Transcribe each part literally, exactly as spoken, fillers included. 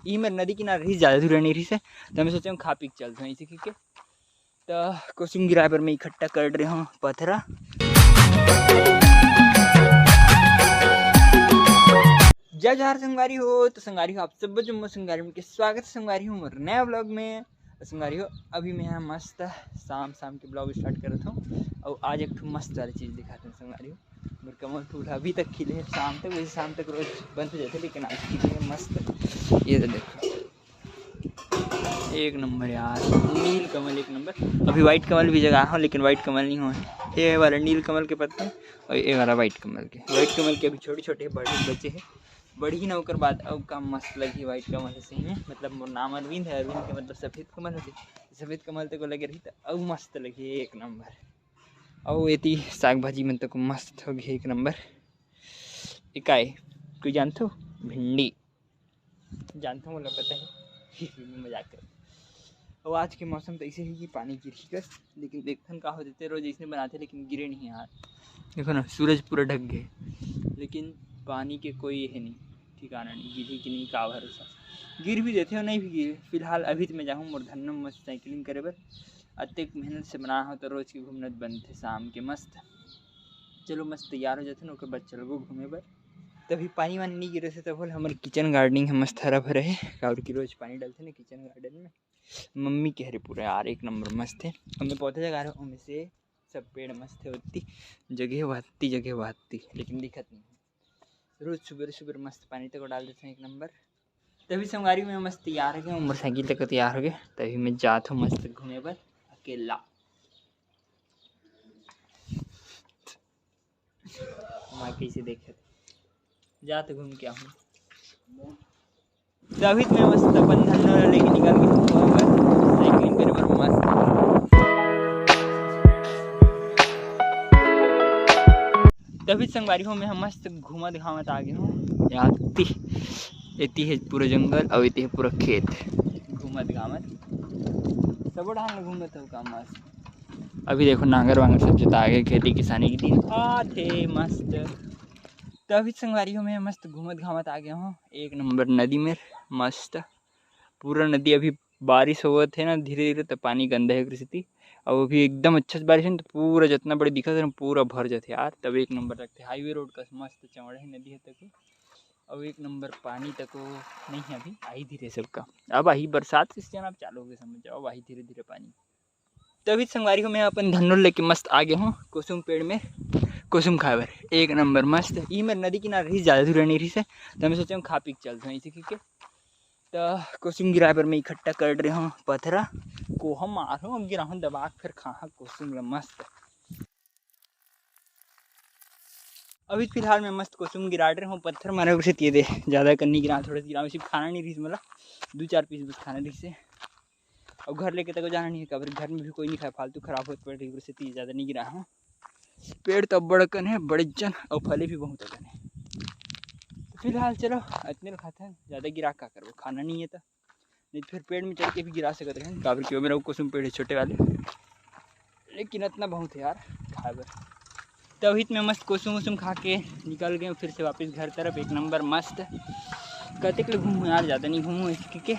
ई मेर नदी किनारे रहिस, ज़्यादा दूर नहीं रहिस हे, त मैं सोचे खा पी के चलथन ऐसे कहिके। त कोसुम गिराए बर मैं इकट्ठा कर रहे हूँ पथरा। जय जोहार संगवारी हो। तो संगवारी हो, आप सब जम्मो संगवारी मन के स्वागत हे संगवारी हो मोर नया vlog में। तो संगवारी हो, अभी मैं यहाँ मस्त शाम शाम के vlog start करत हूँ। और आज एक ठो मस्त वाली चीज़ दिखाते हैं संगवारी हो। मोर कमल फूल अभी तक खिले हे, शाम तक, वैसे शाम तक रोज बंद हो जाते, लेकिन आज खिले हे मस्त। ये तो देखो, एक नंबर यार, नील कमल एक नंबर। अभी white कमल भी जगा हूँ, लेकिन white कमल नहीं हुआ है। ये वाला नील कमल के पत्ते और ये वाला white कमल के। White कमल के अभी छोटे छोटे बड़े बचे हैं, बढ़ही ना ओकर बाद अउ का मस्त लगही white कमल से ही में। मतलब मोर नाम अरविंद है, अरविंद के मतलब सफेद कमल होथे, सफेद कमल तक लगे रही तो अउ मस्त लगही एक नंबर। अउ एती साग भाजी मन तक मस्त होगे एक नंबर। इकाई कोई जानथो? भिंडी जानथो, मोला पता है। मजाक कर। और आज के मौसम तो ऐसे ही कि पानी गिरही कस, लेकिन देखथन का हो देते, रोज ऐसे बनाते लेकिन गिरे नहीं यार। देखो ना, सूरज पूरा ढक गए, लेकिन पानी के कोई ये नहीं, ठिकाना नहीं, गिरही कि नहीं, का भरोसा। गिर भी देते हो, नहीं भी गिरे। फिलहाल अभी तो मैं जाहूँ मोर धन्नो मस्त साइकिलिंग करे बर। अतेक मेहनत से बना हो तो रोज के घूमना बनथे शाम के मस्त। चलो मस्त तैयार हो जाते ना, ओकर बाद चलबो घूमे बर। तभी पानी वानी नहीं गिरे से तब हमर किचन गार्डनिंग है मस्त हरा भरा है, काबर कि रोज पानी डालते ना किचन गार्डन में। मम्मी के हरे पूरा यार एक नंबर मस्त है। हमने पौधा जगा रहे ओमे से सब पेड़ मस्त है, ओती जगह वहती जगह वहती, लेकिन दिखत नहीं। रोज सुबह सुबह मस्त पानी तक डाल देते हैं एक नंबर। तभी संगवारी में मस्त तैयार हो गए, मोटरसाइकिल तक तैयार हो गए। तभी मैं जात हूँ मस्त घूमे बर अकेला। माँ कैसे देखे, जात घूम के आहूँ। तभी तो मैं मस्त अपन धन्नो ला लेके निकल के साइकिलिंग करे बर मस्त। तभी संगवारी हो, मैं ह मस्त घूमत घामत आ गए हूँ। यहाँ ती, एती है पूरा जंगल और एती है पूरा खेत। घूमत घामत सबो ढाल में घूमत हो का मस्त। अभी देखो नांगर वांगर सब जोता गए, खेती किसानी के दिन आथे मस्त। तो अभी संगवारी हो, मैं मस्त घूमत घामत आ गया हूँ एक नंबर नदी में मस्त। पूरा नदी अभी बारिश होवत है ना धीरे धीरे, तो पानी गंदा है कृषि। और अभी एकदम अच्छा से बारिश है ना, तो पूरा जितना बड़े दिखत है ना, पूरा भर जाते यार, तब एक नंबर लगते। हाईवे रोड का मस्त चौड़ा है नदी है तक, और एक नंबर पानी तक नहीं है अभी, आई धीरे सबका। अब आई बरसात के सीजन, अब चालू हो गए समझ जाओ, अब आई धीरे धीरे पानी। तभी संगवारी हो, मैं अपन धन्नो लेके मस्त आ गया हूँ कुसुम पेड़ में, कुसुम खाए बर। एक नंबर मस्त। ई मेर नदी किनारे रही, ज़्यादा दूर नहीं रही से, तो मैं सोचे खा पी के चलते हैं इसे, ठीक है। तो कुसुम गिराए बर मैं इकट्ठा कर रहे हूँ पथरा, कोहा मार हूँ, गिरा हूँ दबा के, फिर खा कुसुम ला मस्त। अभी फिलहाल मैं मस्त कुसुम गिरा रहे हूँ, पत्थर मारे से ये दे, ज़्यादा कर नहीं गिरा, थोड़ा सा गिरा, सिर्फ खाना नहीं रही मोला, दो चार पीस बस खाना रही से। और घर लेके तक जाना नहीं है, काबर घर में भी कोई नहीं खाए, फालतू खराब होत पड़ रही से ती ज़्यादा नहीं गिरा हूँ। पेड़ तो बड़कन है, बड़े जन, और फले भी बहुत अकन है। तो फिलहाल चलो इतने ल खाते हैं, ज़्यादा गिरा का करबो, खाना नहीं है तो, नहीं तो फिर पेड़ में चढ़ के भी गिरा सकते हैं, काबर कि वो मेरा कुसुम पेड़ है छोटे वाले, लेकिन इतना बहुत है यार खाए बर। तभी तो मैं मस्त कुसुम उसुम खा के निकल गए फिर से वापस घर तरफ। एक नंबर मस्त। कतेक ले घूमूँ यार, ज़्यादा नहीं घूमूँ इसके के।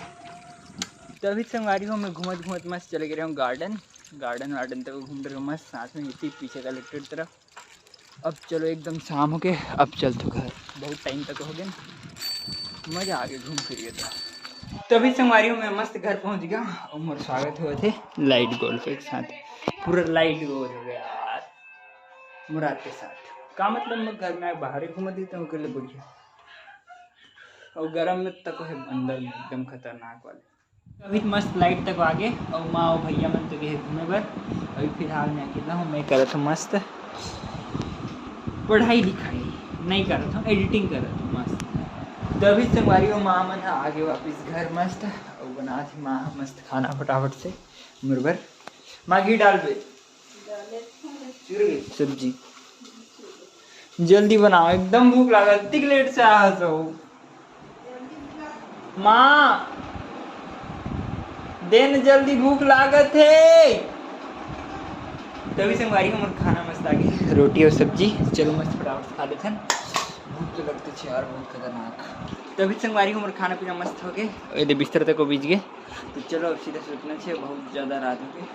तभी तो संगवारी हो, मैं घूमत घूमत मस्त चले गए हूँ गार्डन। गार्डन वार्डन तक घूम रहे हूँ मस्त, साथ में इसी पीछे कलेक्ट्रेट तरफ। अब चलो एकदम शाम हो गए, अब चलते घर, बहुत टाइम तक हो गया ना, मज़ा आ गया घूम फिर के। तो तभी संगवारी हो, मैं मस्त घर पहुँच गया और मोर स्वागत हुआ थे लाइट गोल के साथ, पूरा लाइट गोल हो गया यार। मुराद के साथ का मतलब, मैं घर में आए बाहर ही घूम देता हूँ अकेले, बढ़िया। और गर्म में तक है अंदर में एकदम खतरनाक वाले। अभी तो मस्त लाइट तक आ गए और माँ और भैया मन तो गए घूमे बर। अभी फिलहाल मैं अकेला हूँ, मैं करत हूँ मस्त पढ़ाई लिखाई, नहीं करत हूँ, एडिटिंग करत हूँ मस्त। तभी संगवारी हो, माँ मन ह आ गए वापस घर मस्त, और बना थी माँ ह मस्त खाना फटाफट से मोर बर। माँ घी डाल बे। चुर गई सब्जी। जल्दी बनाओ, एकदम भूख लागल, तिक लेट से आ सो। माँ, देन जल्दी भूख लागत है। तभी संगवारी हमर खाना मस्त आ गई, रोटी और सब्जी। चलो मस्त फटाफट से खा लेथन, भूख तो लगते छे यार बहुत खतरनाक। तो अभी संगवारी हो, हमर खाना पीना मस्त हो गए, ये दे बिस्तर तक को बीच गए। तो चलो अब सीधा सोचना छे, बहुत ज़्यादा रात हो गए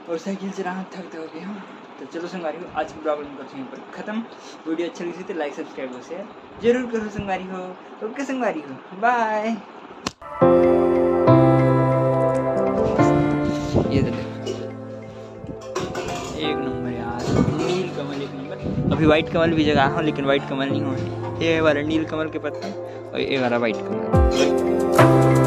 और साइकिल चलाना थक तो हो गए हम। तो चलो संगवारी हो, आज की ब्लॉग हम करते हैं पर खत्म। वीडियो अच्छा लगी तो लाइक सब्सक्राइब और शेयर जरूर करो संगवारी हो। ओके संगवारी हो, बाय। ये दे दे। एक नंबर यार, नील कमल एक नंबर। अभी व्हाइट कमल भी जगा हो, लेकिन व्हाइट कमल नहीं हो। ये वाला नील कमल के पत्ते और ये वाला व्हाइट कमल।